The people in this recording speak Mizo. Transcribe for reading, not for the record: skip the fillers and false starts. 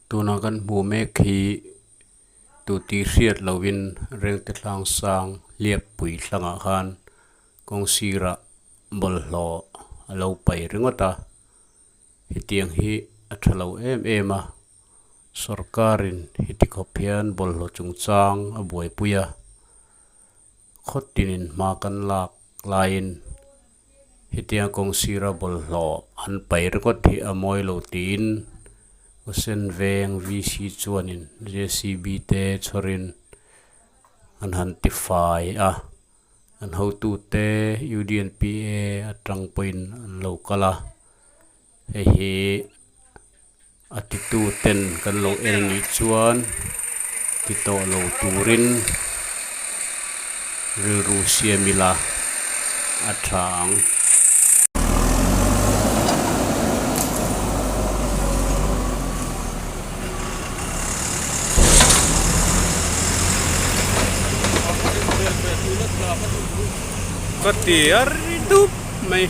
Tuna kan hmuh mek hi tu tih hriat lohin Rengte tlang sang hliappui thlangah khan kawng sirah bawlhhlawh a lo paih ringawt a hetiang hi a tha lo em em a sawrkarin heti khawp hian bawlhhlawh chungchang a buaipui a khaw tinin hma kan lak laiin hetiang kawng sira bawlhhlawh an paih ringawt hi a mawi lo tiin Hussein veng V C chuanin J C B te chhawrin an han ti fai a an hotute U D N P A atang pawhin an lo kal a hei hi a titu ten kan lo en a nih chuan ti tawh lo turin rilru siam ila a tha ang. Ka ti a ri dup mai.